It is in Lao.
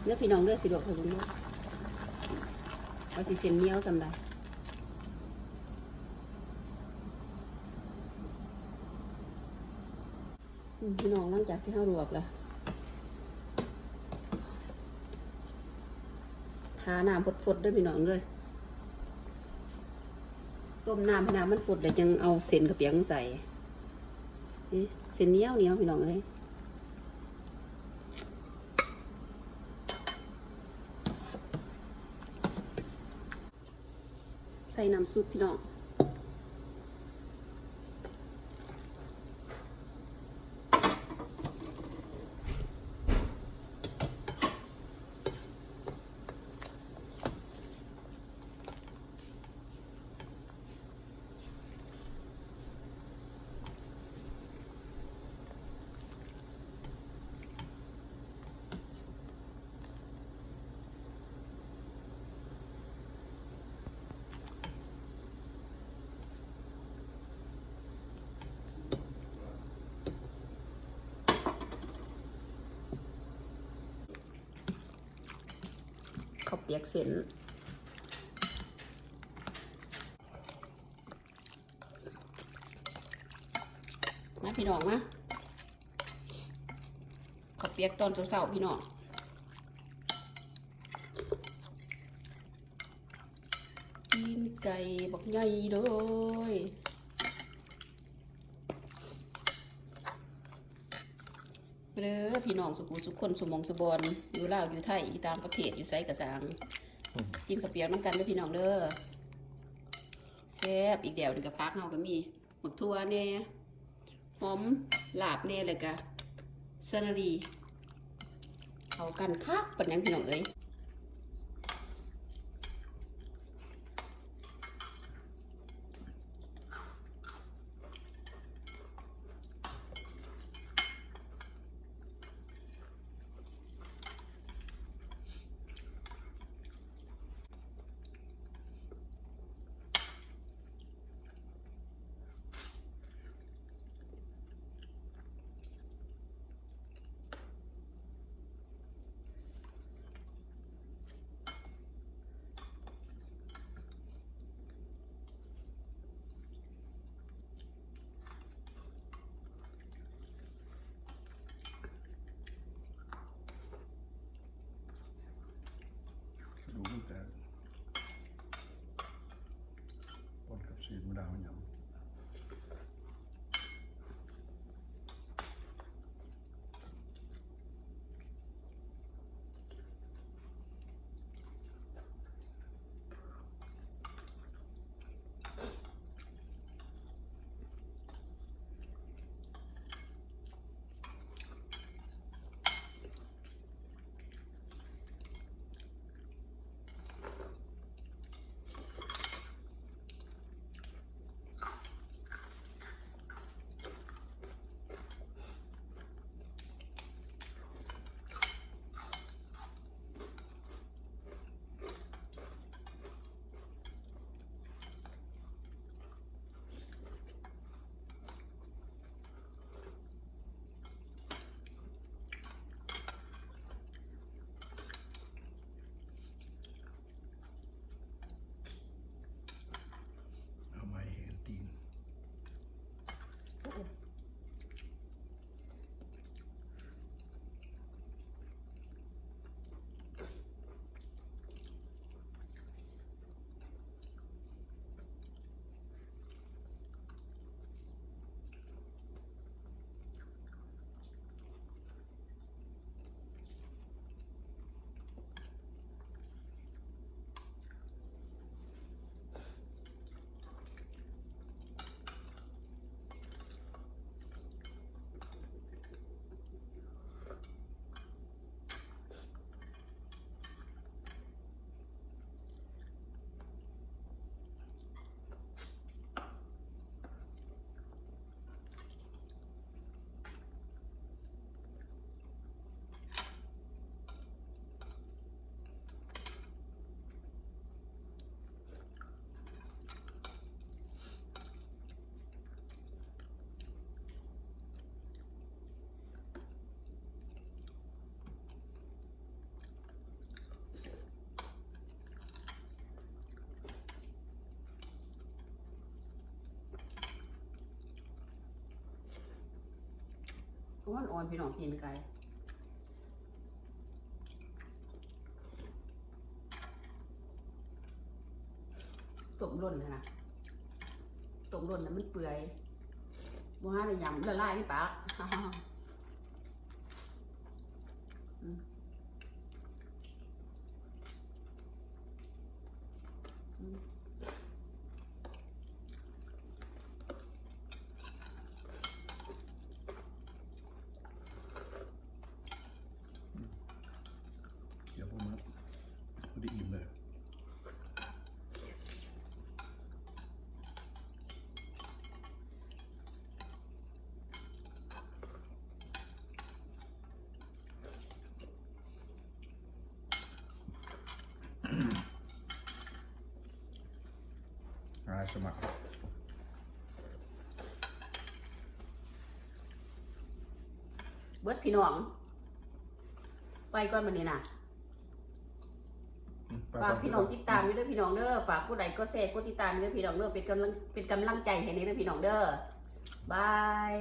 ເດີພີ່ນ້ອງເດີ ຊິລວກໃຫ້ເບິ່ງເດີ ວ່າຊິເສັ້ນໜຽວສ່ຳໃດ. ອືມ ພີ່ນ້ອງ ຫຼັງຈາກທີ່ເຮົາລວກແລ້ວ ຖ້ານ້ຳຟົດໆເດີພີ່ນ້ອງເດີ ຕົ້ມນ້ຳໃຫ້ນ້ຳມັນຟົດ ແລ້ວຈັ່ງເອົາເສັ້ນເຂົ້າປຽກມາໃສ່. ເອີ ເສັ້ນໜຽວໆ ພີ່ນ້ອງເອີຍ. ໃສ່ນ້ຳຊຸບພີ່ນ້ອງ. ເຂົ້າປຽກເສັ້ນ ມາພີ່ນ້ອງມາ ເຂົ້າປຽກຕອນເຊົ້າໆ ພີ່ນ້ອງ. ຕີນໄກ່ບັກໃຫຍ່ເລີຍ ເດີພີ່ນ້ອງ ສູ່ຜູ້ສູ່ຄົນ ສູ່ໝ່ອງສູ່ບ່ອນ ຢູ່ລາວ ຢູ່ໄທ ຢູ່ຕ່າງປະເທດ ຢູ່ໃສກະຊ່າງ ອືມ ກິນເຂົ້າປຽກນຳກັນເດີພີ່ນ້ອງເດີ ແຊບອີກແລ້ວ. ນີ້ກະຜັກເຮົາກະມີ ໝາກຖົ່ວແດ່ ຫອມລາບແດ່ ແລ້ວກະສະເລີຣີ ເຂົ້າກັນຄັກປານຫຍັງພີ່ນ້ອງເອີຍ. ອ່ອນໆ ພີ່ນ້ອງ ຕີນໄກ່ ຕົ້ມຫຼົ່ນຫັ້ນນະ ຕົ້ມຫຼົ່ນນະ ມັນເປື່ອຍ ບໍ່ຫາໄດ້ຫຍັງ ລະລາຍໃນປາກ. ອືມ ອືມ ອືມ ກ່ຽວບໍ່ໝົດ ພໍດີອີ່ມເລີຍ. ອ່າ ສະໝັກ ເບິດພີ່ນ້ອງ ໄປກ່ອນບັດນີ້ນະ. ອືມ ໄປ ຝາກ ກ່ອນ ພີ່ນ້ອງຕິດຕາມຢູ່ເດີພີ່ນ້ອງເດີ ຝາກກົດໄລກົດແຊກົດຕິດຕາມຢູ່ເດີພີ່ນ້ອງເດີ ເປັນກຳລັງ ເປັນກຳລັງໃຈໃຫ້ແດ່ເດີພີ່ນ້ອງເດີ ບາຍ.